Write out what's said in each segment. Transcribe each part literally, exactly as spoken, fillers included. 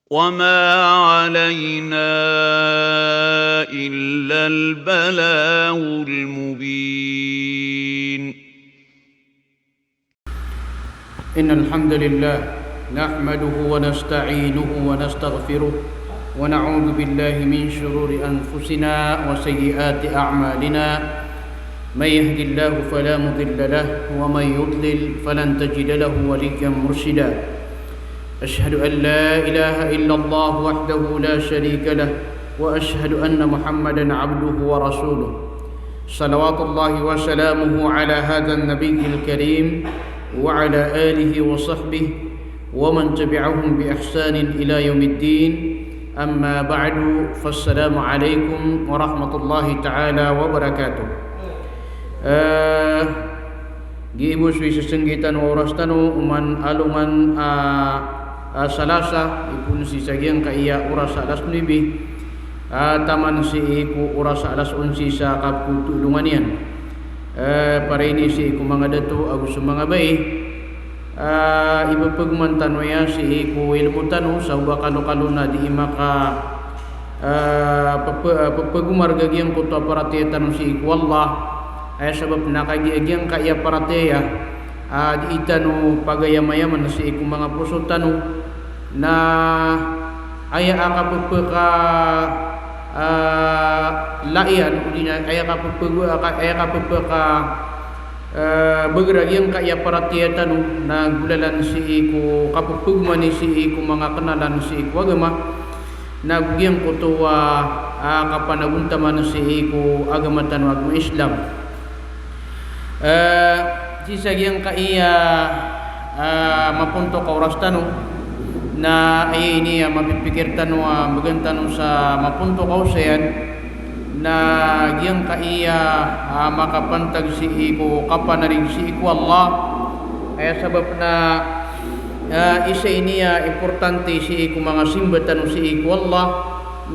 وما علينا إلا البلاغ المبين. إن الحمد لله نحمده ونستعينه ونستغفره ونعوذ بالله من شرور أنفسنا وسيئات أعمالنا. من يهد الله فلا مضل له ومن يضلل فلن تجد له وليا مرشدا. أشهد أن لا إله إلا الله وحده لا شريك له وأشهد أن محمدا عبده ورسوله. صلوات الله وسلامه على هذا النبي الكريم وعلى آله وصحبه ومن تبعهم بإحسان إلى يوم الدين. أما بعد، فالسلام عليكم ورحمة الله تعالى وبركاته. Eh, giya bo so isasanggitan o oras tano oman alongan a, a Salasa, ipon sii sa giyangkaya oras a alas nuebe, a, taman sii ko oras a alas onse sa kapkotolongan iyan. Eh, para ini sii ko manga dato ago so manga bai, a, ipepegoman tano aya sii ko ilmo tano sa o ba kalokalo na di maka, a, pepe-, a, pepegomar a giyangkoto a paratiyaya tano sii ko Allah. Aya sabap na kagiya giyangkaya paratiyaya, a, di tano pagayamayaman sii ko manga poso tano, na aya a kapepeka, a, laiyan, odi na aya kapepego-, aka-, aya kapepeka, a, beger a giyangkaya paratiyaya tano, na golalan sii ko kapepegomani sii ko manga kenalan sii ko agama, na go giyangkoto a, a, kapanagontaman sii ko agama tano a agama Islam. Eh, sii sa giyangkaya, eh, mapontok a oras tano, na aya ini a mapipikir tano a mbegan tano sa mapontok a osayan, na giyangkaya, ah, makapantag sii ko kapanarig sii ko Allah. Aya sabap na, eh, isa ini a importante sii ko manga simba tano sii ko Allah,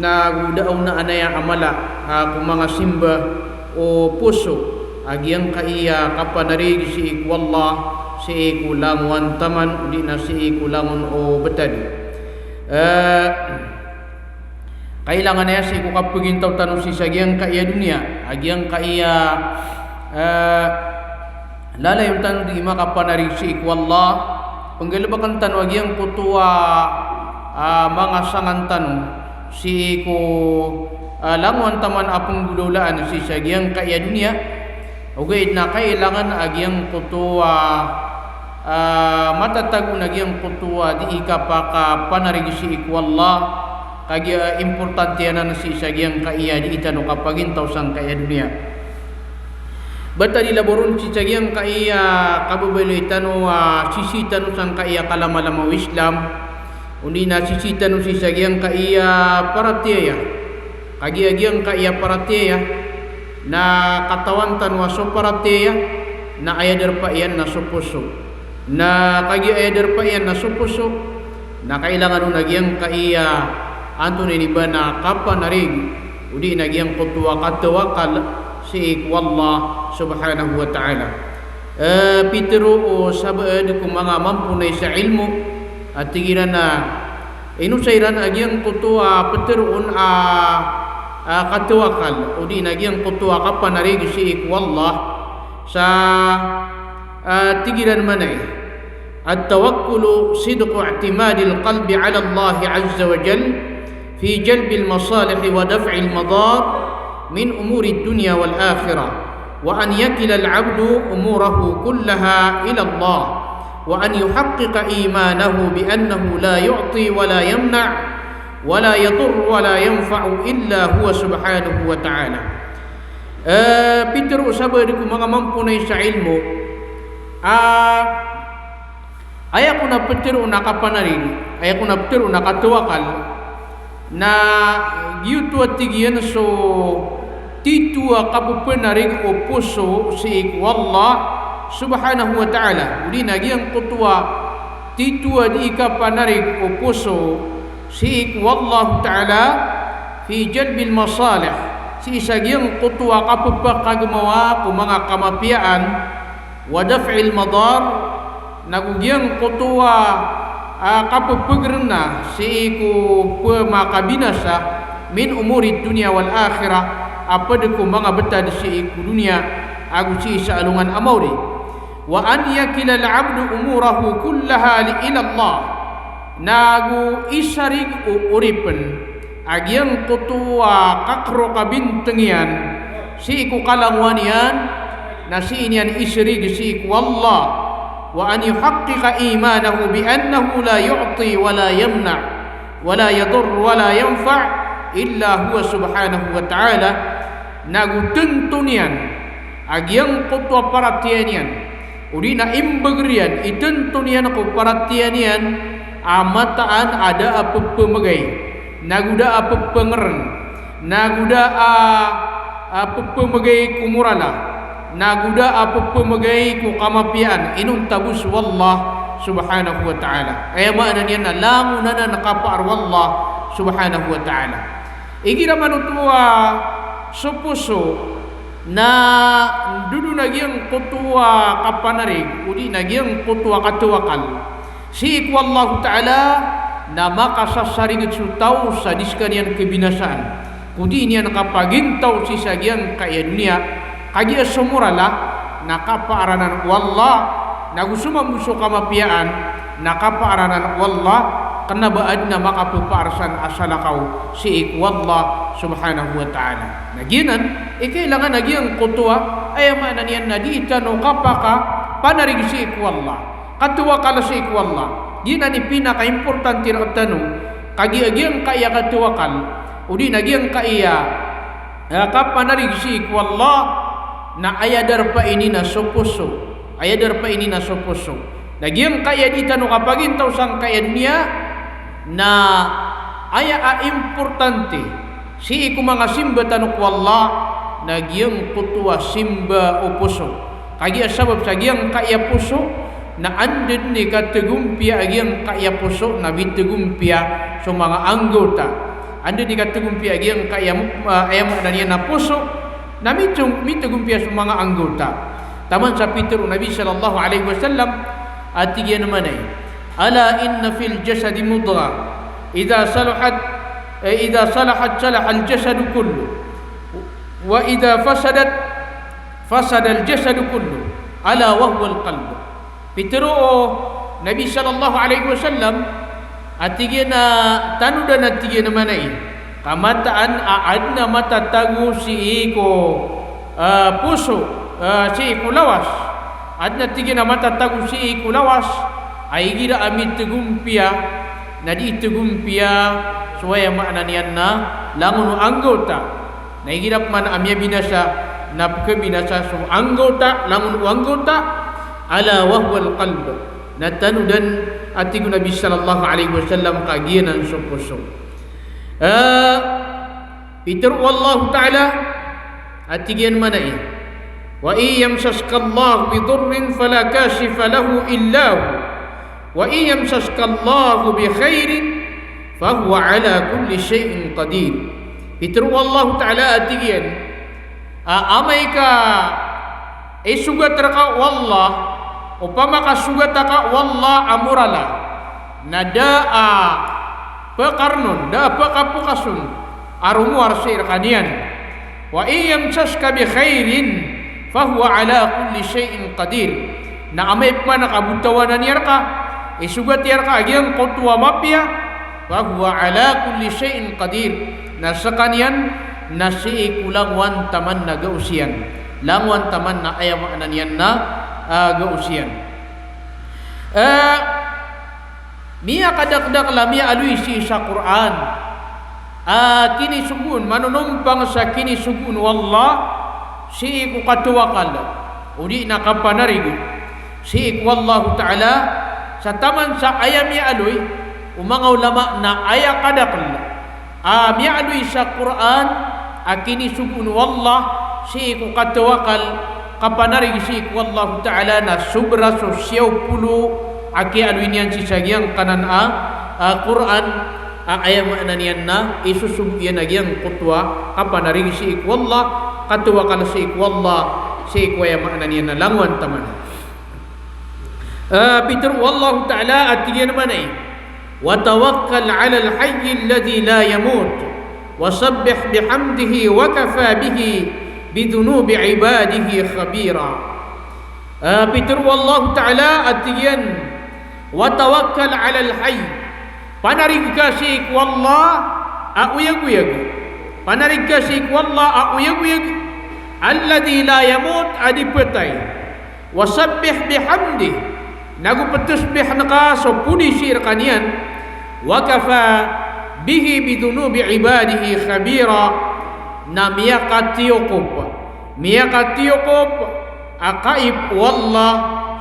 na go da a onaan aya a mala, ah, ko manga simba o poso a giyangkaya kapanarig sii ko Allah, sii ko langowan taman, odi na sii ko langon o betad. Eh, kailangan aya sii ko kapegintaw tano sii sa giyangkaya doniya a giyangkaya, eh, lalayon tano di makapanarig sii ko Allah, penggalebekan tano a giyangkoto a, ah, manga sangan tano sii ko, ah, langowan taman a penggolawlaan sii sa giyangkaya doniya. Ogaid na kailangan a giyangkoto a, ah, matatago na giyangkoto a di kapakapanarig sii ko Allah, kagiya importante anan sii sa giyangkaya di tano kapagintaw sangkaya doniya. Bata di laboron sii sa giyangkaya kababaloy tano a sisii tano sangkaya kalamalama o Islam, odi na sisii tano sii sa giyangkaya paratiyaya. Kagiya giyangkaya paratiyaya na katawan tano a so paratiyaya na aya darpa iyan na so poso. Na kagiya aya darpa iyan na so poso, na kailangan on a giyangkaya antonaa ini ba na kapanarig, odi na giyangkoto a katawakal sii ko Allah subhanahu wa ta'ala. Eh, pitero o sabaad ko manga mamponay sa ilmo, a tig iran a, ino sa iran a giyangkoto a petero on a, a, katawakal, odi na giyangkoto a kapanarig sii ko Allah, sa, a, tig iran manay, التوكل صدق اعتماد القلب على الله عز وجل في جلب المصالح ودفع المضار من أمور الدنيا والآخرة، وأن يكل العبد أموره كلها إلى الله، وأن يحقق إيمانه بأنه لا يعطي ولا يمنع ولا يضر ولا ينفع إلا هو سبحانه وتعالى. Eh, pitero o sabaad ko manga mamponay sa ilmo, a, aya kon a petero on a kapanarig, aya kon a petero on a katawakal, na giyoto a tig iyan so tito a kapepenarig o poso sii ko Allah subhanahu wa ta'ala. Odi na giyangkoto a tito a di kapanarig o poso sii ko Allah ta'ala, fi jalbil masalih, sii sa giyangkoto a kapepakagemawa ko manga kamapiyaan, wa daf'il madar, nago giyangkoto a, a, kapphagrna sii ko pmakabinasa, min umurid dunya wal akhirah, a pd ko manga btad sii ko doniya ago sii sa alongan a maori. Wa an yakilal abdu umurahu kullaha li-, ilallah. Nago isarig o oripn a giyangkoto a kakrok a bintng iyan sii ko kalangowan iyan, na sii niyan isarig sii ko Allah. Wa an yuhaqqiqa imanahu bi annahu la yu'ti wa la yamna' wa la yadur wa la yanfa' illa huwa subhanahu wa ta'ala. Nago tnto niyan a giyangkoto a paratiyaya niyan, odi na imbgr iyan, itnto niyan ko paratiyaya niyan a mataan a da a pphmgay, nago da a pphngr, nago da a, a pphmgay ko morala, nago da a pphmgay ko kamapiyaan, inonta bo so Allah subhanahu wa ta'ala. Aya maana niyan na langon anan kapaar o Allah subhanahu wa ta'ala. Igira man oto a so poso na ndodon a giyangkoto a kapanarig, odi na giyangkoto a katawakal sii ko Allahu Ta'ala, na makasasarigd so taw sa di skaniyan khabinasaan, ko di niyan kapagintaw sii sa giyangkaya doniya. Kagiya so morala na kapaar anan o Allah, nago so mambo so kamapiyaan na kapaar anan o Allah, kna ba adn a makapphaar san a salakaw sii ko Allah subhanahu wa ta'ala. Na giyanan i kailangan a giyangkoto a, aya maana niyan na dii tano kapakapanarig sii ko Allah, katawakal sii ko Allah. Giyanan i pinakaimportante rktano, kagiya giyangkaya katawakal, odi na giyangkaya, eh, kapanarig sii ko Allah, na aya darpa ini na so poso. Aya darpa ini na so poso. Na giyangkaya dii tano kapagintaw sangkaya doniya, na aya a importante sii ko manga simba tano ko Allah, na giyangkoto a simba o poso. Kagiya sabap sa giyangkaya poso, na anda dn i katagompiya a giyangkaya poso na mitagompiya so manga anggawta. Anda dn i katagompiya a giyangkaya, ah, aya maana niyan na poso, na mito-, mitagompiya so manga anggawta. Taman sa pitharo o Nabi sallallahu alaihi wasallam a tig iyan a manay, "Ala inna fil jasadi mudghah, idha salahat, eh, idha salahat salahal jasadu kullu, wa idha fasadat fasadal jasadu kullu, ala wa huwal qalb." Pitharo o Nabi sallallahu alaihi wasallam a tig iyan a tanodan a tig iyan a manay, ka mataan a adn a matatago sii ko, ah, poso, ah, sii ko lawas. Adn a tig iyan a matatago sii ko lawas a igira a mitagompiya, na dii tagompiya so aya maana niyan na langon o anggawta. Na igira pman a miyabinasa, na pkhabinasa so anggawta, langon o anggawta, ala wa huwal qalb. Na tanodan a tig o Nabi sallallahu alaihi wasallam ka giyanan so poso. Eh, pitharo o Allahu Ta'ala a tig iyan a manay, "Wa in yamsaska Allahu bidurrin fala kashifa lahu illa hu, wa in yamsaska Allahu bikhairin fahuwa ala kulli shay'in qadir." Pitharo o Allahu Ta'ala a tig iyan a amay ka isogat rka o Allah, opama ka sogat ka o Allah a morala, na da a pkarnon, da a pkapokas on a romowar sii rkaniyan. Wa in yamsaska bi khairin fahuwa ala kulli shay'in qadir. Na amay pman ka bo tawanan iyan rka, isogat iyan rka a giyangkoto a mapiya, fahuwa ala kulli shay'in qadir. Na skaniyan na sii ko langowan taman na gaos iyan. Langowan taman na aya maana niyan na, ah, gaos iyan. Eh, miyakadakdakl a miyaaloy sii sa Qur'an a kinisogoon, manonompang sa kinisogoon o Allah sii ko katawakal, odi na kapanarig sii ko Allahu Ta'ala, sa taman sa aya miyaaloy o manga ulama na aya kadakl a miyaaloy sa Qur'an a kinisogoon o Allah sii ko katawakal, kapanarig sii ko Allahu Ta'ala na sobra so siyaw polo a kiyaaloy niyan sii sa giyangkanan a, a, Qur'an, a aya maana niyan na isosogo iyan a giyangkoto a kapanarig sii ko Allah, katawakal sii ko Allah, sii ko aya maana niyan na langowan taman. Eh, pitharo o Allahu Ta'ala a tig iyan a manay, Wa tawakkal 'alal hayyil ladhi la yamut, wa sabbih bihamdihi wa kafa bihi bi dhunubi 'ibadihi khabira. Ah, pitharo o Allahu Ta'ala a tig iyan, "Wa tawakkal 'alal hayy." Panarig ka sii ko Allah a oyagoyag. Panarig ka sii ko Allah a oyagoyag. Alladhi la yamut, a di phatay. Wa sabbih bihamdih, nago ptosbihan ka so podi sii rkaniyan, wa kafa bihi bi dhunubi 'ibadihi khabira, na miyakatiyokop, miyakatiyokop a kaip o Allah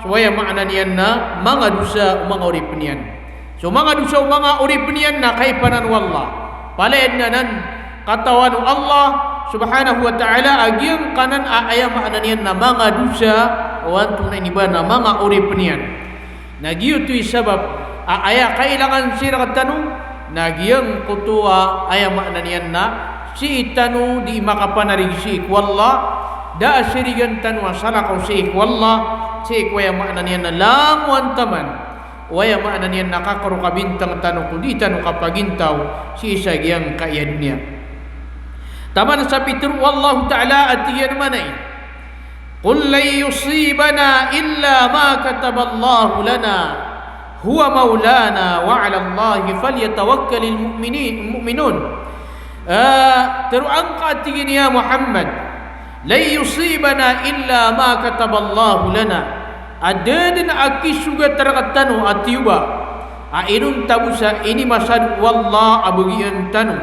so aya maana niyan na manga dosa o manga oripn iyan. So manga dosa o manga oripn iyan na kaipanan o Allah. Palaya dn anan katawan o Allah subhanahu wa ta'ala a giyangkanan a aya maana niyan na manga dosa o antonaa ini ba na manga oripn iyan. Na giyoto i sabap a aya kailangan sii rktano na giyangkoto a aya maana niyan na sii tano di makapanarig sii ko Allah, da a sirigan tano a salakaw sii ko Allah, sii ko aya maana niyan na langowan taman o aya maana niyan na kakorok a bintang tano ko di tano kapagintaw sii sa giyangkaya doniya. Taman sa pitharo o Allahu Ta'ala a tig iyan a maana i, "Qul lan yusibana illa ma kataballahu lana huwa maulana wa 'alallahi falyatawakkalil mu'minin, mu'minun." Ah, tharoang ka a tig iyan ya Muhammad, "Lan yusibana illa ma kataballahu lana." A da dn a kisogat rktano a tiyoba a inonta bo sa inimasa o Allah a bagian tano.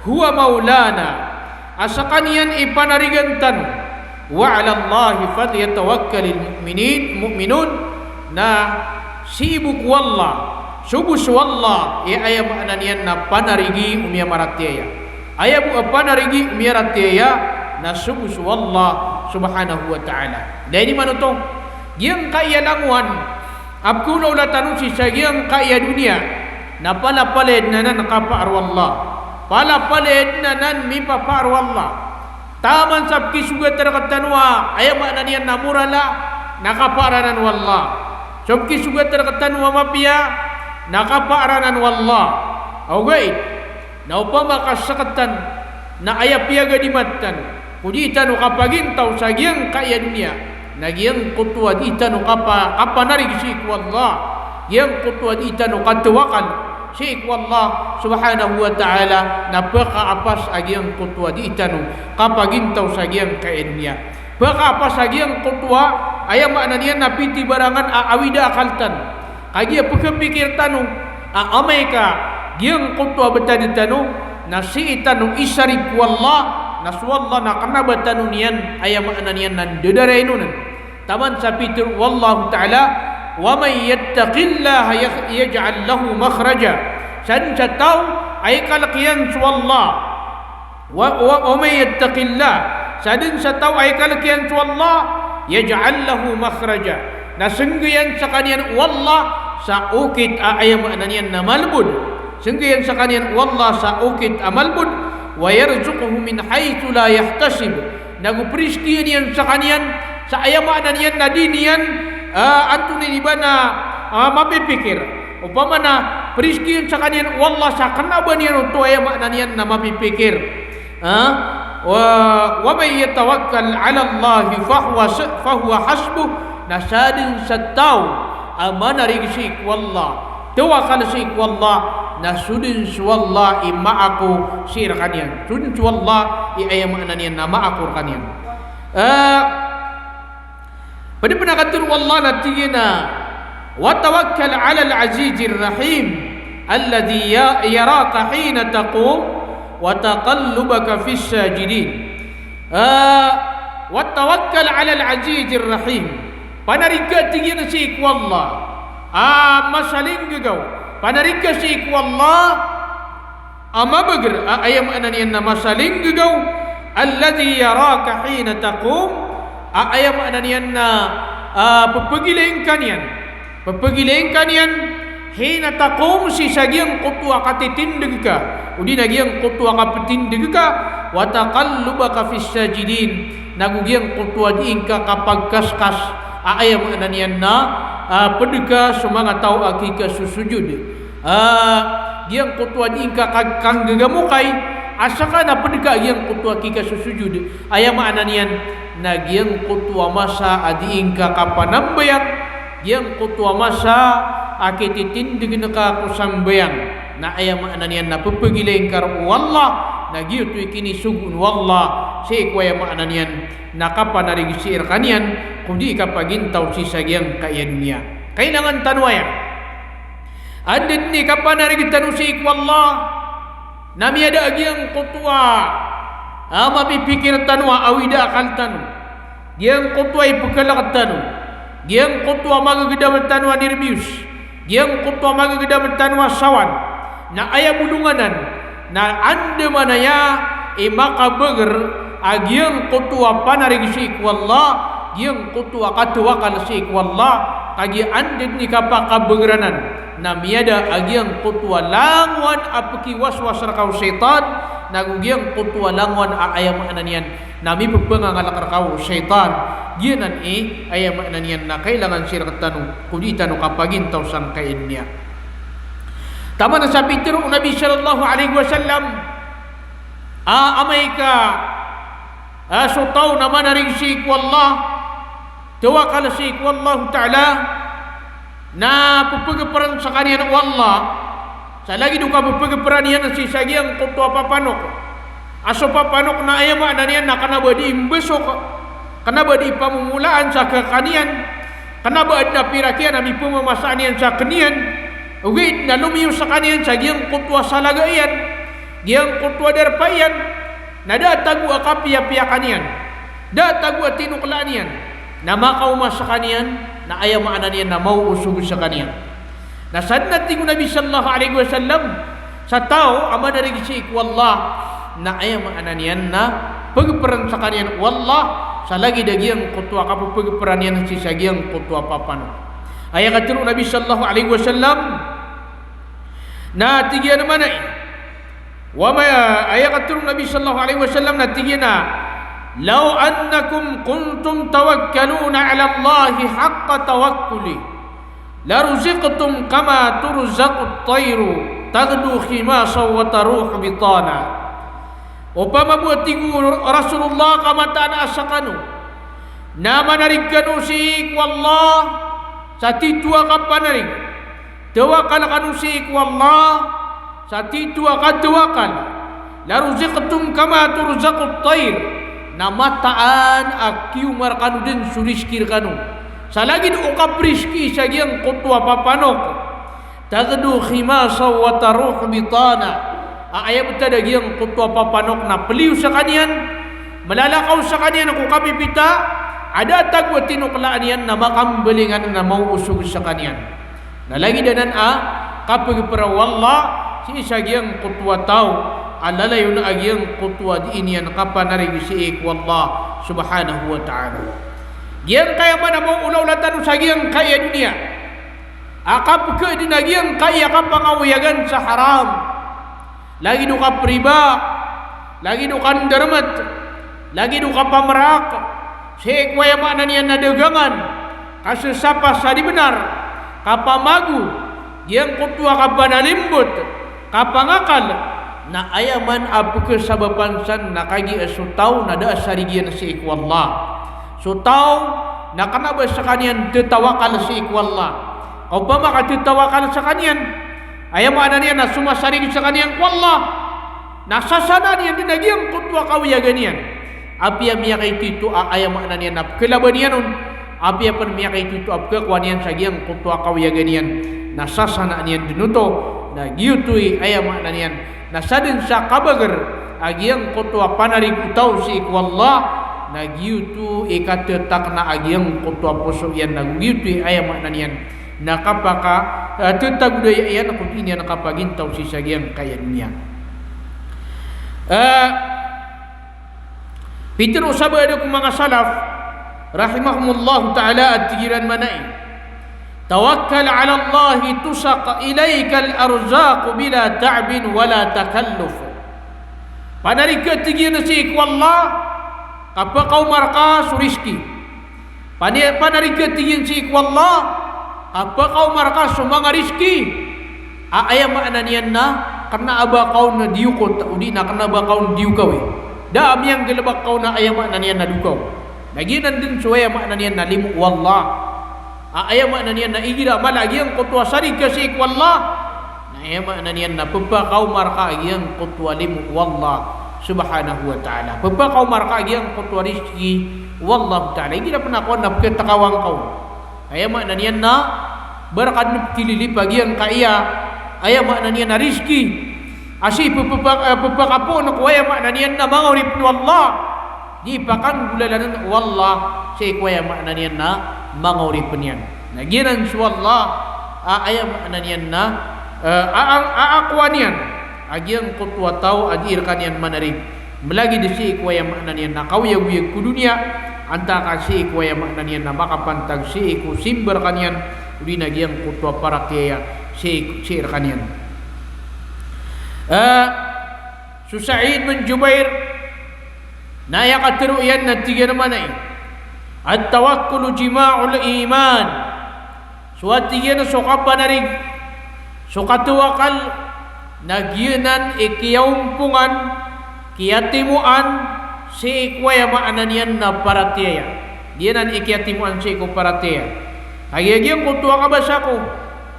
Huwa maulana, a skaniyan i panarigan tano. Wa 'alallahi falyatawakkalil mu'minin, mu'minun, na sii bo ko Allah, so bo so Allah i aya maana niyan na panarigi o miyamaratiyaya. Aya bo a panarigi o miyaratiyaya na so bo so Allah subhanahu wa ta'ala. Da ini manoto, giyangkaya langowan a pkhaolaola tano sii sa giyangkaya doniya, na palapalaya dn anan kapaar o Allah. Palapalaya dn anan mipapaar o Allah. Taman sa pkisogat rktano a aya maana niyan na morala, na kapaar anan o Allah. So pkisogat rktano a mapiya, na kapaar anan o Allah. Ogaid na opama ka sktan na aya piyagadimatan ko di tano kapagintaw sa giyangkaya doniya, na giyangkoto a di tano kapa-, kapanarig sii ko Allah, giyangkoto a di tano katawakal sii ko Allah subhanahu wa ta'ala, na phakaapas a giyangkoto a di tano kapagintaw sa giyangkaya doniya. Phakaapas a giyangkoto a aya maana niyan na pitibarangan a awida akal tano. Kagiya pkhapikir tano a amay ka giyangkoto a btad tano na sii tano isarig ko Allah, na so Allah na kna ba tano niyan aya maana niyan na ndadarain on. Taman sa pitharo o Allahu ta'ala, "Wa man yattaqillaha yaj-, yaj'al lahu makhraja." Sadn sa taw a ikalk iyan so Allah, Wa, wa, wa man yattaqillah, sadn sa taw a ikalk iyan so Allah, yaj'al lahu makhraja, na snggayan skaniyan o Allah sa okit a aya maana niyan na malbod. Snggayan skaniyan o Allah sa okit a malbod. Wa yarzuqhu min haythu la yahtasib, nago prizkiyan iyan skaniyan sa aya maana niyan na di niyan, ah, antonaa ini ba na, ah, mapipikir. Opama na prizkiyan skaniyan o Allah sa kna ba niyan oto aya maana niyan na mapipikir. Ah, wa, wa man yatawakkal 'alallahi fahuwa s-, fahuwa hasbuh. Na sadn sa taw a manarig sii ko Allah, tawakal sii ko Allah, na so dn so Allah i maako sii rkaniyan. So dn so Allah i aya maana niyan na maako rkaniyan. Ah, Pd pn a katharo o Allah na tig iyan a, "Wa tawakkal 'alal 'azizir rahim, alladhi ya-, yaraka hina taqum, wa taqallubaka fis sajidin." Ah, "Wa tawakkal 'alal 'azizir rahim." Panarig ka, tig iyan, sii ko Allah a masa linggaw. Panarig ka sii ko Allah a mabagr, a aya maana niyan na masa linggaw, alladhi yaraka hina taqum, a aya maana niyan na, ah, pphagilain ka niyan, pphagilain ka niyan, hina taqum, sii sa giyangkoto a katitindg ka, odi na giyangkoto a kaptindg ka, wa taqallubaka fis sajidin, nago giyangkoto a dii ngka kapagkaskas, a aya maana niyan na, ah, pd ka so manga taw a kikasosojod. Ah, giyangkoto a dii ngka kag-, kanggagamokay, a seka na ped ka giyangkoto a kikasosojod. Aya maana niyan na giyangkoto a masa a dii ngka kapanambayang, giyangkoto a masa a kititindegen ka ko sambayang. Na aya maana niyan na pepegilay ngka ron o Allah, na giyoto i kinisogoon o Allah sii ko aya maana niyan na kapanarig sii rekaniyan, ko dii kapagintaw sii sa giyangkaya doniya. Kailangan tano aya. Anda den i kapanarig tano sii ko Allah, na miyada a giyangkoto a, a, mapipikir tano a awid a akal tano. Giyangkoto a ipekelek tano. Giyangkoto a magegedam tano a nirbiyos. Giyangkoto a magegedam tano a sawan. Na aya bolong anan, na andamanaya i makabeger a giyangkoto a panarig sii ko Allah, giyangkoto a katawakal sii ko Allah, kagiya anda den i kapakabeger anan, na miyada a giyangkoto a langowan a pekiwaswas reka o shaytan, nago giyangkoto a langowan a aya maana niyan na mipepengangalek reka o shaytan. Giyanan i aya maana niyan na kailangan sii rektano, ko dii tano kapagintaw sangkaya doniya. Taman sa pitero o Nabi sallallahu alaihi wasallam, a, amay ka, a, so taw na manarig sii ko Allah, tawakal sii ko Allahu Ta'ala, na pepegeperan sekaniyan o Allah, sa lagid o kapepegeperan iyan sii sa giyangkoto a papanok. A so papanok na aya maana niyan na kena ba dii mbesok, kena ba dii pamomolaan sa kekaniyan, kena ba aden a pirak iyan a mipemamasaan iyan sa keniyan, ogaid na lomiyo sekaniyan sa giyangkoto a salaga iyan, giyangkoto a darpa iyan, na da a tago a kapiyapiyakan iyan, da a tago a tinoklaan iyan, na makaoma sekaniyan, na aya maana niyan na maoosog sekaniyan. Na sa den a tig o Nabi sallallahu alaihi wasallam, sa taw a manarig sii ko Allah, na aya maana niyan na pegeperan sekaniyan o Allah, sa lagid a giyangkoto a kapepegeperan iyan sii sa giyangkoto a papanok. Aya katero o Nabi sallallahu alaihi wasallam, na tig iyan a mana i, wa ma, aya katero o Nabi sallallahu alaihi wasallam na tig iyan a, "Law annakum kuntum tawakkaluna ala Allahi haqqa tawakkuli, laruziqtum kama turzaqut tayru, taghdu khimasan wa taruhu bitana." Opama bo, tig o Rasulullah, ka mataan a sekano na manarig kano sii ko Allah sa tito a kapanarig, tawakal kano sii ko Allah sa tito a katawakal, laruziqtum kama turzaqut tayr, na mataan a kiyoma rekano den so rizki rekano sa lagid o kapriski sa giyangkoto a papanok. Taghdu khimasan wa taruhu bitana. A, aya btad a giyangkoto a papanok na peliyo sekaniyan, malalakaw sekaniyan ko kapipita, a da a tago a tinoklaan iyan na makambalingan na maoosog sekaniyan. Na lagid anan a kapegeperan o Allah sii sa giyangkoto a taw a lalayon a giyangkoto a dii niyan kapanarig sii ko Allah subhanahu wa ta'ala. Giyangkaya man a maolaola tano sa giyangkaya doniya a kapekeden a giyangkaya kapangaoyagan sa haram. Lagid o kapriba, lagid o kandermet, lagid o kapamerak sii ko aya maana niyan na dagangan, kasesapa sa di benar, kapamago, giyangkoto a kapanalimbot, kapangakal, na aya man a pekesabapan san na kagiya so taw na da a sarig iyan sii ko Allah. So taw na kena ba sekaniyan tetawakal sii ko Allah. Opama ka tetawakal sekaniyan, aya maana niyan na so masarig sekaniyan ko Allah na sasanaan iyan den a giyangkoto a kaoyagan iyan. Apiya miyakaito-ito a aya maana niyan na pekelaban iyan on, apiya pen miyakaito-ito a pekakowaan iyan sa giyangkoto a kaoyagan iyan, na sasanaan iyan den oto. Na giyoto i aya maana niyan na sa den sa kabager a giyangkoto a panarig o taw sii ko Allah, na giyoto i katetakna a giyangkoto a poso iyan, na giyoto i aya maana niyan na kapaka, eh, tetagodaya iyan ko dii niyan kapagintaw sii sa giyangkaya doniya. Eh, pitero o sabaad ko manga salaf rahimahumullahu ta'ala a tig iran mana i, "Tawakkal ala Allahi tusaq ilaikal arzaq bila ta'bin wala takalluf." Panarig ka, tig iyan, sii ko Allah, ka pekaoma reka so rizki. Pani-, panarig ka, tig iyan, sii ko Allah, ka pekaoma reka so manga rizki. A aya maana niyan na kna a ba ka on na diyokat, odi na kna a ba ka on diyokawi. Da a miyanggalbk ka on a aya maana niyan na dokaw. Na giyanan dn so aya maana niyan na limo o Allah. A aya maana niyan na igira mala a giyangkoto a sarig ka sii ko Allah, na aya maana niyan na pphakaoma rka a giyangkoto a limo o Allah subhanahu wa ta'ala. Pphakaoma rka a giyangkoto a rizki o Allah ta'ala. Igira pn a kowan na pkhatakawan ka on. Aya maana niyan na ba rka dn pkililip a giyangkaya, aya maana niyan na rizki a sii pphaka-, eh, pphakapoon ko aya maana niyan na manga oripn o Allah. Di pakanggolalan o Allah sii ko aya maana niyan na manga oripn iyan. Na giyanan so Allah a aya maana niyan na, eh, a, a, a, akowa niyan a giyangkoto a taw a dii rkaniyan manarig. Mlagid sii ko aya maana niyan na kaoyagoyag ko doniya, antaa ka sii ko aya maana niyan na makapantag sii ko simba rkaniyan, odi na giyangkoto a paratiyaya sii, sii rkaniyan. Eh, so Sa'id bin Jubair, na aya katharo iyan na tig iyan a maana i, "At-tawakkulu jima'ul iman." So a tig iyan so kapanarig, so katawakal, na giyanan i kiyaompongan, kiyatimoan sii ko aya maana niyan na paratiyaya. Giyanan i kiyatimoan sii ko paratiyaya. Kagiya giyangkoto a kabasa ko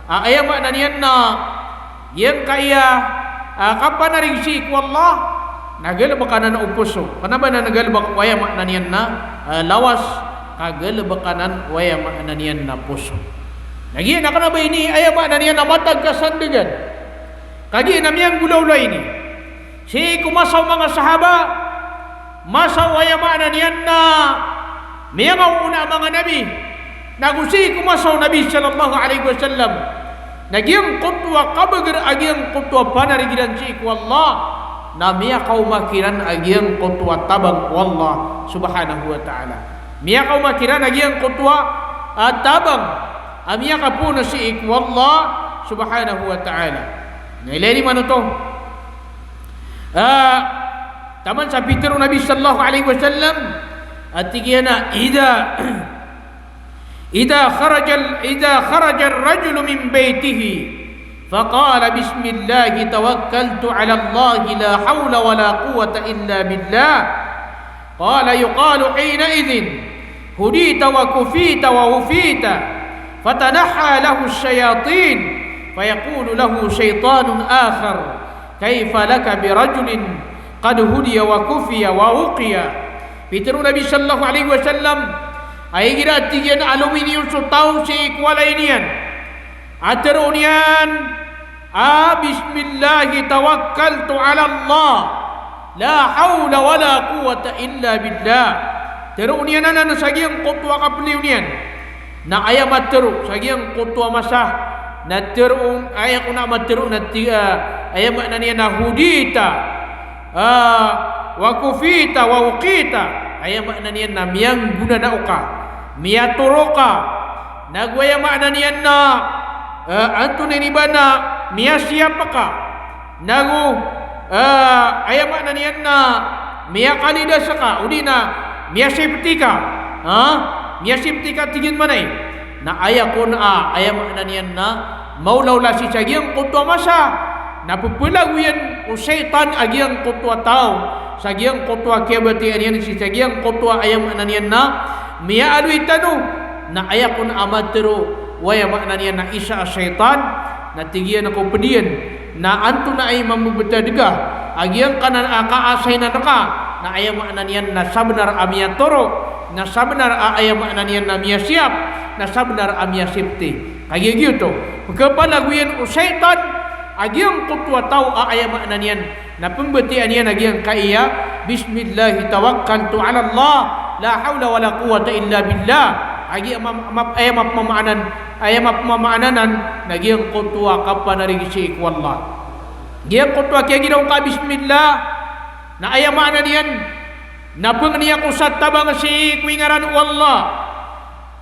a aya maana niyan na giyangkaya, ah, kapanarig sii ko Allah, na galbk anan o poso. Kna ba nan galbk o aya maana niyan na, ah, lawas, ka galbk anan o aya maana niyan na poso. Na giya na kna ba ini aya maana niyan na matag ka sandagan. Kagiya na miyanggolawla ini sii ko masa o manga sahaba, masa o aya maana niyan na miyangaoona a manga nabi, nago sii ko masa o Nabi sallallahu alaihi wasallam, na giyangkoto a kabagr a giyangkoto a panarig iran sii ko Allah, na miyakaoma kiran a giyangkoto a tabang o Allah subhanahu wa ta'ala. Miyakaoma kiran a giyangkoto a, ah, tabang a miyakapoon sii ko Allah subhanahu wa ta'ala. Na ilay niyo man oto. Ah, taman sa pitharo o Nabi sallallahu alaihi wasallam a tig iyan a, "Idha, idha kharajal, idha kharajal rajulu min baytihi, faqala, 'Bismillahi tawakkaltu 'ala Allahi, la hawla wa la quwwata illa billah.'" Qala yuqalu hinaidhin, "Hudita wa kufita wa wufita." Fatanaha lahu shayatin, fayaqulu lahu shaytanun akhar, "Kayfa laka bi rajulin qad hudiya wa kufiya wa wuqiya?" Pitharo o Nabi sallallahu alaihi wasallam a igira tig iyan a lominiyo so taw sii ko walay niyan a tharoon iyan a, "Bismillahi tawakkaltu ala Allah, la hawla wa la quwwata illa billah." Tharoon iyan anan sa giyangkoto a kapeliyo niyan. Na aya matharo sa giyangkoto a masa na tharoon, aya kon a matharo na ti-, ah, aya maana niyan na hudita, ah, wa kufita wa wuqita. Aya maana niyan na miyanggonanao ka, miyatoro ka, nago aya maana niyan na, eh, antonaa ini ba na miyasiyap ka, nago, eh, aya maana niyan na miyakalidas ka, odi na miyasipti ka. Ha? Miyasipti ka tig iyan manay. Na aya kon a, aya maana niyan na maolaola sii sa giyangkoto a masa na pphalagoyan o shaytan a giyangkoto a taw sa giyangkoto a kiyabatiyaan iyan sii sa giyangkoto a, aya maana niyan na miyaaloy tano. Na aya kon a matharo o, aya maana niyan na isa a shaytan, na tig iyan ko pd iyan na antonaa i mambebetad ka a giyangkanan a kaasaynan ka, na aya maana niyan na sabnar a miyatoro, na sabnar a, aya maana niyan na miyasiyap, na sabnar a miyasipti. Kagiya giyoto, pkhapalagoyan o shaytan a giyangkoto a taw a, aya maana niyan na pmbatiyaan iyan a giyangkaya, "Bismillahi tawakkaltu ala Allah, la hawla wa la quwwata illa billah." Kagiya ma-, ma-, aya mapmamaanan, aya mapmamaanan anan na giyangkoto a kapanarig sii ko Allah. Giyangkoto a kiyagiraw ka bismillah, na aya maana niyan na pangni ako sa tabang sii ko ingaran o Allah.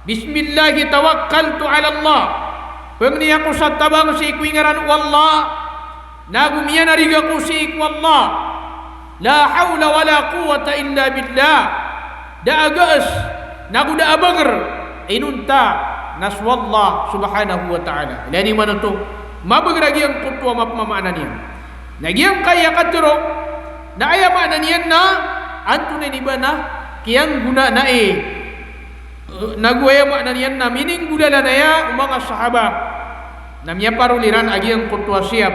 "Bismillahi tawakkaltu ala Allah." Pangni ako sa tabang sii ko ingaran o Allah, nago miyanarig ako sii ko Allah. "La hawla wa la quwwata illa billah." Da a gaas, nago da a bangr, inonta na so Allah subhanahu wa ta'ala. Ilay niyo man oto. Mabagr a giyangkoto a mapmamaana niyan. Na giyangkaya katharo, na aya maana niyan na antonaa i ba na kiyanggonaan ai. Nago aya maana niyan na mininggolalan aya o manga sahaba. Na miyaparoli ran a giyangkoto a siyap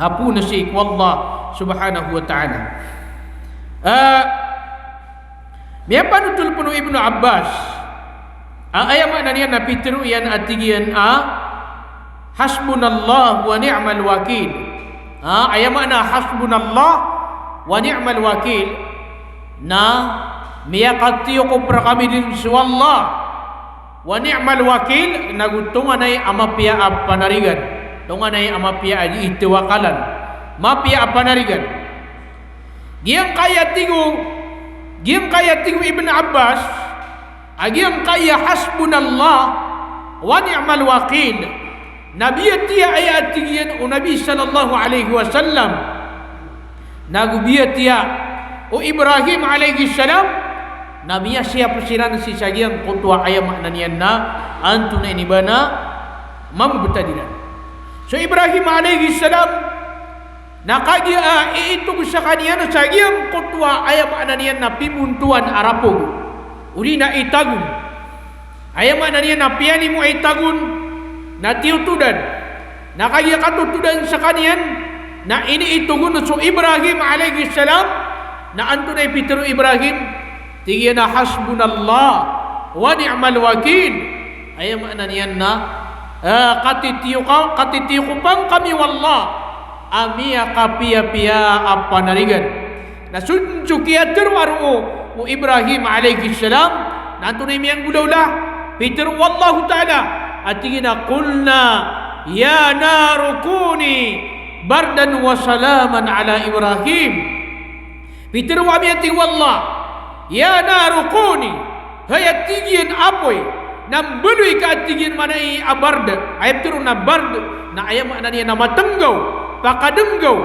a poon sii ko Allah subhanahu wa ta'ala. Ah, Miyapanotol pn o Ibnu Abbas a aya maana niyan na pitharo iyan a tig iyan a, "Hasbunallah wa ni'mal wakil." A, aya maana hasbunallah wa ni'mal wakil na miyakatiyokop rkami dn so Allah, wa ni'mal wakil, nago tonganay a mapiya a panarigan, tonganay a mapiya a itawakalan, mapiya a panarigan. Giyangkaya tig o, giyangkaya tig o Ibn Abbas a giyangkaya hasbunallah wa ni'mal wakil, na biyatiya aya a tig iyan o Nabi sallallahu alaihi wasallam, nago biyatiya o Ibrahim alaihi salam, na miyasiyap siran sii sa giyangkoto a aya maana niyan na antonaa i ba na mamobtad iran. So Ibrahim alaihi salam, na kagiya a iitog skaniyan sa giyangkoto a aya maana niyan na pibontowan a rapog, odi na itagon. Aya maana niyan na piyalimo a itagon, na tiyotodan. Na kagiya katotodan skaniyan, na iniitog on so Ibrahim alaihi salam, na antonaa i pitharo o Ibrahim, tig iyan a, "Hasbunallah wa ni'mal wakil." Aya maana niyan na, ah, katitiyoka-, katitiyokopan kami o Allah a miyakapiyapiya a panarigan. Na so, so kiyatharo a roo o Ibrahim alaihi salam, na antonaa i miyanggolawla? Pitharo o Allahu Ta'ala a tig iyan a, "Qulna ya naru kuni bardan wa salaman ala Ibrahim." Pitharo ami, a tig o Allah, "Ya naru kuni," hay a tig iyan a apoy, na mbaloy ka a tig iyan maana i a bard. Aya pitharo na bard na aya maana niyan na matnggaw, pakadnggaw.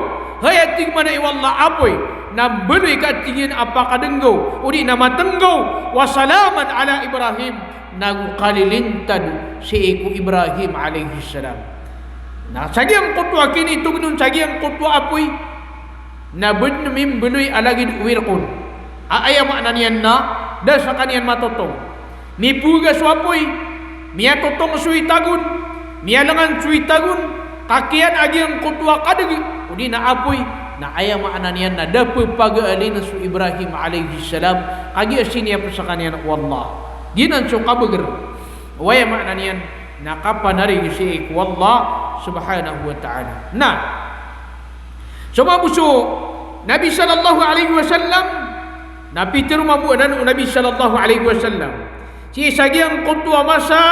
Hay a tig maana i o Allah a apoy, na mbaloy ka a tig iyan a pakadnggaw, odi na matnggaw, wa salaman ala Ibrahim, nago kalilintad sii ko Ibrahim alaihi salam. Na sa giyangkoto a kinitogn on sa giyangkoto a apoy, na bdn mimbaloy a lagid o irkon. A aya maana niyan na da skaniyan matotong. Mipoga so apoy, miyatotong so itagon, miyalangan so itagon, kakiyan a giyangkoto a kadg, odi na apoy, na aya maana niyan na da pphagaalin so Ibrahim alaihi salam, kagiya siniyap skaniyan o Allah. Giyanan so kabagr o aya maana niyan na kapanarig sii ko Allah subhanahu wa ta'ala. Na so mambo so Nabi sallallahu alaihi wasallam, na pitharo mambo anan o Nabi sallallahu alaihi wasallam sii sa giyangkoto a masa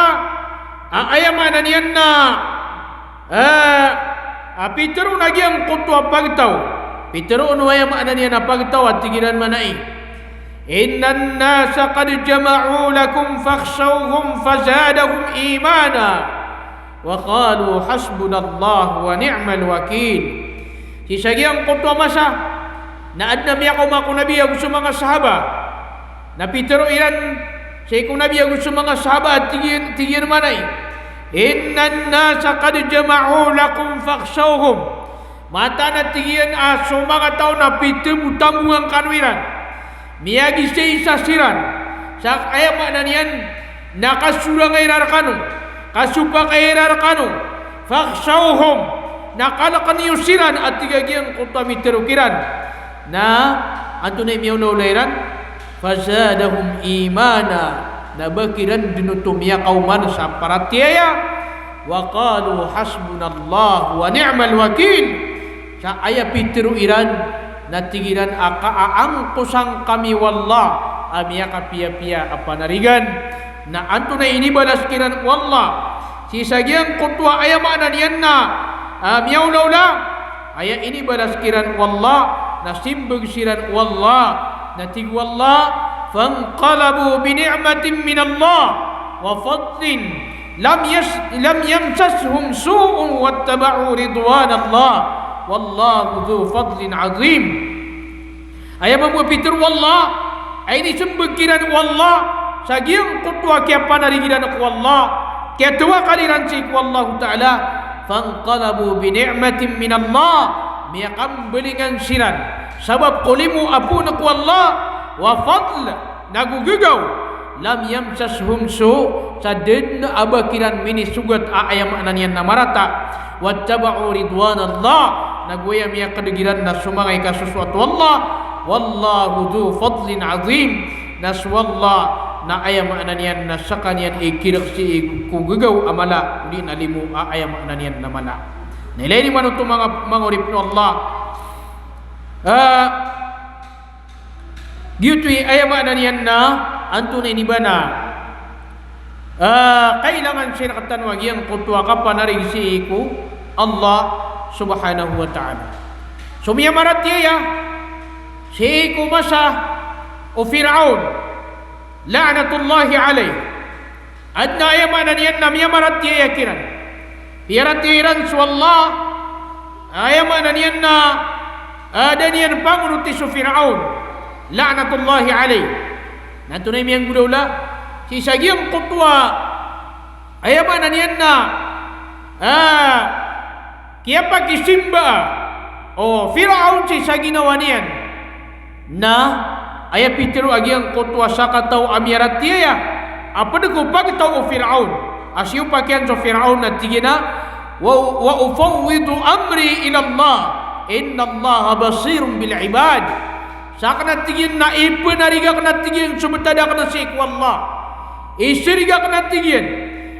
a aya maana niyan na, ah, a pitharo on a giyangkoto a pagtaw. Pitharo on o aya maana niyan a pagtaw a tig iran maana i, "Innan nasa qad jama'u lakum fakhshawhum fazadahum imana wa qalu hasbunallahu wa ni'mal wakil." Sii sa giyangkoto a masa na adn a miyakaoma ko Nabi ago so manga sahaba. Na pitharo iran sii ko Nabi ago so manga sahaba a tig iyan, tig iyan maana i, "Innan nasa qad jama'u lakum fakhshawhum." Mataan a tig iyan a so manga taw na pithambotambongan kano iran. Miyagisaisa siran. Sa aya maana niyan na kasorangay iran rkano, kasopakay iran rkano. Fakhshawhum, na kalkn iyo siran a tig a giyangkoto a mitharo kiran. Na antonaa i miyaolaola iran? Fazadahum imana, na ba kiran dn oto miyakaoman sa paratiyaya. Wa qalu hasbunallahu wa ni'mal wakil. Sa aya pitharo iran na tig iran a kaangkosan kami o Allah a miyakapiyapiya a panarigan. Na antonaa i inibalas kiran o Allah sii sa giyangkoto a aya maana niyan na, ah, miyaolaola? Aya inibalas kiran o Allah, na simbag siran o Allah, na tig o Allah, "Fanqalabu bi ni'matin minallah wa fadlin lam yas-, lam yamsashum su'un wattaba'u ridwanallah, wallahu dhu fadlin azim." Aya mambo a pitharo o Allah a inismbag kiran o Allah sa giyangkoto a kiyapanarig iran ko Allah, kiyatawakal iran sii ko Allahu Ta'ala, Fanqalabu bi ni'matin minallah, miyakamblingan siran sabap ko limo a poon ko Allah, wa fadl, nago gegaw, lam yamsashum su', sa da dn a ba kiran minisogat a aya maana niyan na marata, wattaba'u ridwanallah, nago aya miyakadg iran na so manga ikasosoat o Allah, wallahu dhu fadlin azim, na so Allah na aya maana niyan na skaniyan i kirak sii ko gegaw a mala, odi na limo a aya maana niyan na mala. Na ilay niyo man oto manga, manga oripn o Allah. Ah, giyoto i aya maana niyan na antonaa i ba na, ah, kailangan sii rktano a giyangkoto a kapanarig sii ko Allah subhanahu wa ta'ala. So miyamaratiyaya sii ko masa o Fir'aun, la'natullahi alayh. Adn a aya maana niyan na miyamaratiyaya kiran. Piyaratiyaya iran so Allah, aya maana niyan na, ah, da niyan pangonoti so Fir'aun, la'natullahi alayh. Na antonaa i miyanggolawla sii sa giyangkoto a, aya maana niyan na, ah, kiyapakisimba o Fir'aun sii sa ginawa niyan. Na aya pitharo a giyangkoto a sakataw a miyaratiyaya a pd ko pagtaw o Fir'aun, a siyopak iyan so Fir'aun na tig iyan a, "Wa, wa ufawwidu amri ilallah, innallaha basirun bil ibad." Sakn a tig iyan na ipnarig akn a tig iyan so btad akn sii ko Allah. Isirig akn a tig iyan,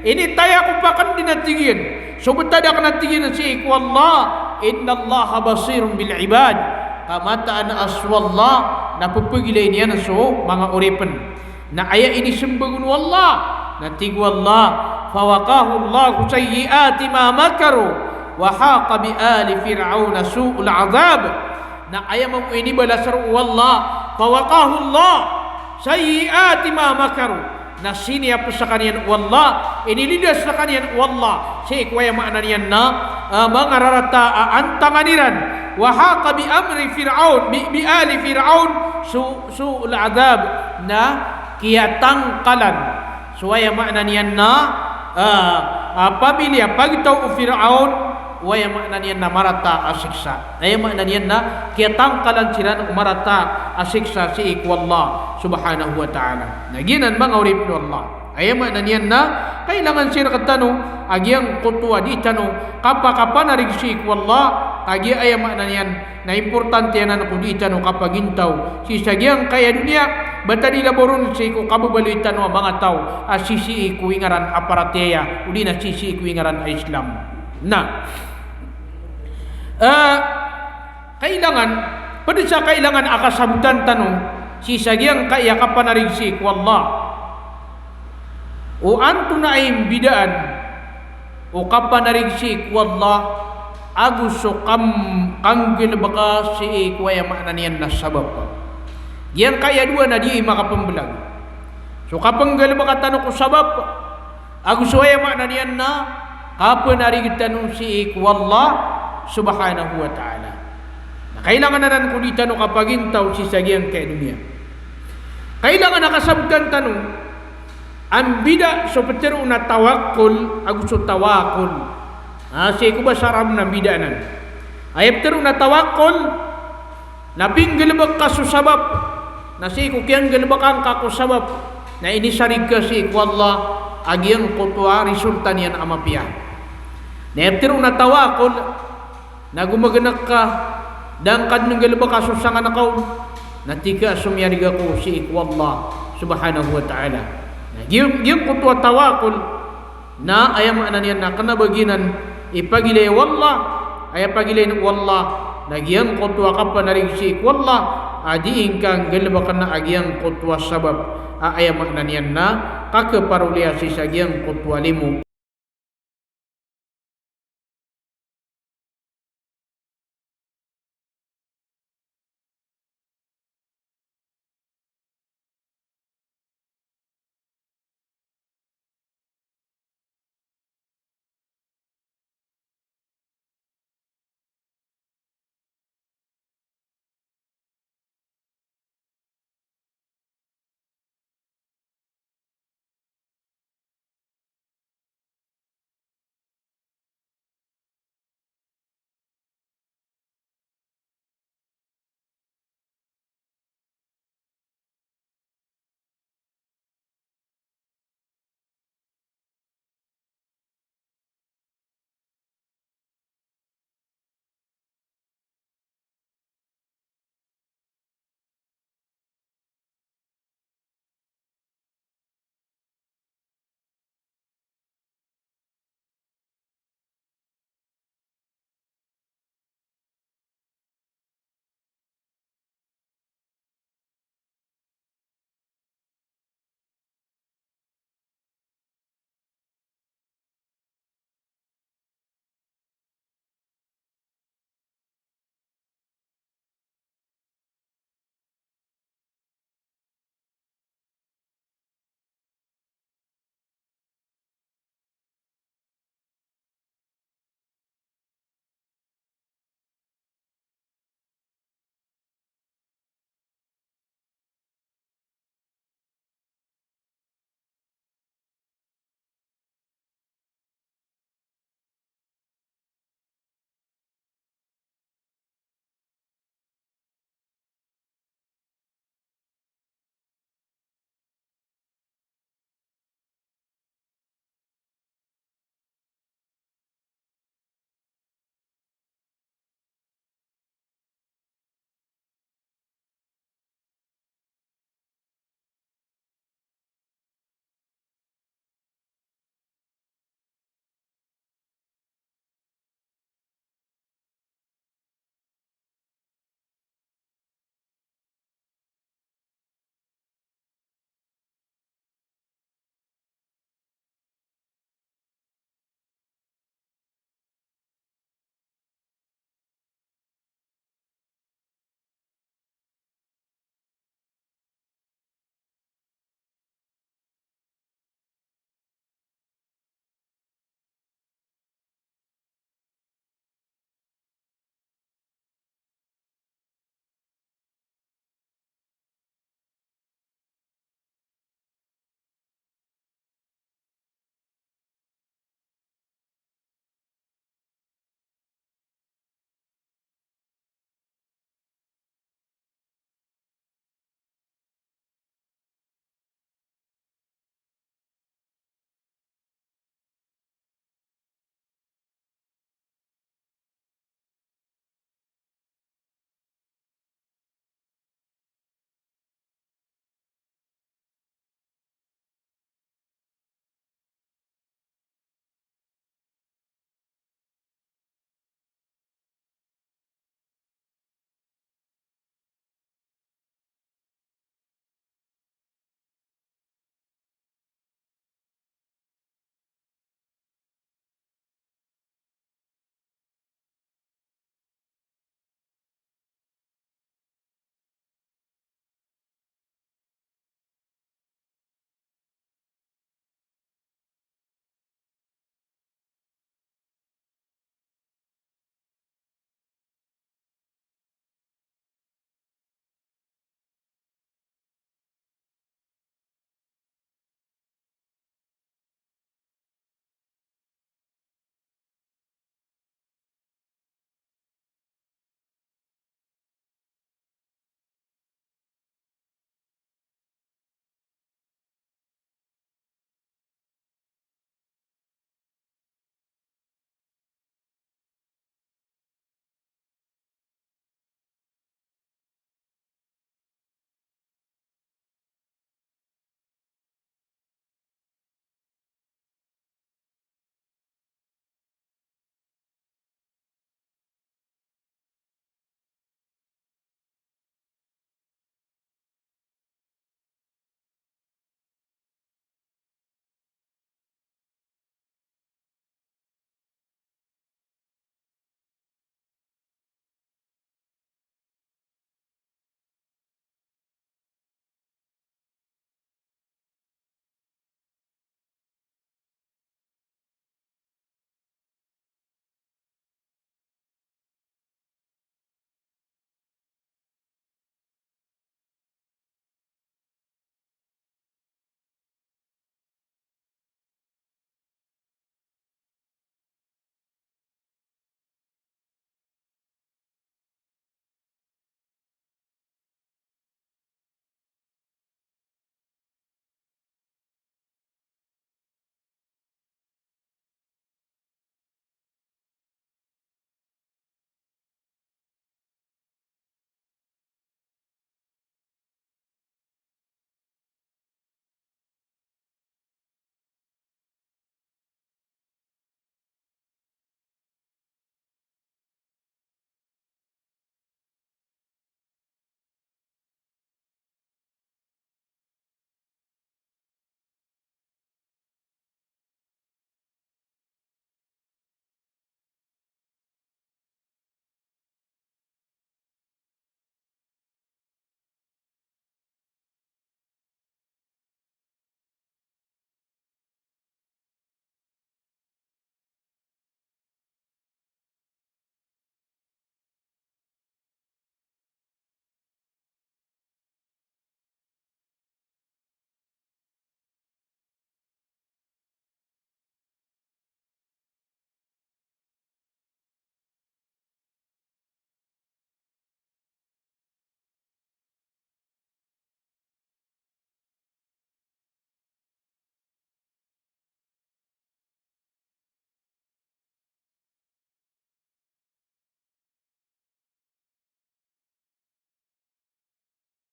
initaya ko pakn dn a tig iyan so btad akn a tig iyan sii ko Allah, innallaha basirun bil ibad. Ka mataan a so Allah na pphagilayn iyan so manga oripn. Na aya inismbag on o Allah, na tig o Allah, fawaqahullahu sayyi'ati ma makaru, wa haqa bi ali fir'auna su'ul adhab. Na aya mambo inibalas roo o Allah, fawaqahullah sayyi'ati ma makaru. Na siniyap skaniyan o Allah, inilidas skaniyan o Allah sii ko aya maana niyan na, ah, manga rarata a antangan iran. Wa haqa bi amri Fir'aun, bi, bi ali Fir'aun su, su'ul adhab. Na kiyatangkalan so aya maana niyan na, ah, ah, pamilya pagtaw o Fir'aun, o aya maana niyan na marata a siksa. Aya maana niyan na kiyatangkalan siran o marata a siksa sii ko Allah subhanahu wa ta'ala. Na giyanan manga oripn o Allah. Aya maana niyan na kailangan sii rktano a giyangkoto a dii tano kapakapanarig sii ko Allah, kagiya aya maana niyan na importante anan ko dii tano kapagintaw sii sa giyangkaya doniya, ba ta dii labaw ron sii ko kababaloy tano a manga taw a sisii ko ingaran a paratiyaya, odi na sisii ko ingaran a Islam. Na, eh, kailangan, pd sa kailangan a kasabotan tano sii sa giyangkaya kapanarig sii ko Allah. O antonaa i mbidaan o kapanarig sii ko Allah ago so kam-, kanggalbka sii ko aya maana niyan na sabap. Giyangkaya dowa na dii makapmblag. So kapnggalbka tano ko sabap, ago so aya maana niyan na kapanarig tano sii ko Allah subhanahu wa ta'ala. Na kailangan anan ko dii tano kapagintaw sii sa giyangkaya doniya. Kailangan a kasabotan tano a mbida so ptharoon a tawakkol ago so tawakul. Ah, sii ko basa Arab na mbida anan. Aya ptharoon a tawakkol na pinggalbk ka so sabap, na sii ko kiyanggalbkan ka ko sabap na inisarig ka sii ko Allah a giyangkoto a resulta niyan a mapiya. Na aya ptharoon a tawakul na gomagnak ka, da ngka dn nggalbka so sangan ka on, na tig ka a somiyarig ako sii ko Allah subhanahu wa ta'ala. Na giya, giyangkoto a tawakul na aya maana niyan na kna ba giyanan i pagilay o Allah, aya pagilay o Allah na giyangkoto a kapanarig sii ko Allah a dii ngka nggalbkn a giyangkoto a sabap a aya maana niyan na kakhaparoliya sii sa giyangkoto a limo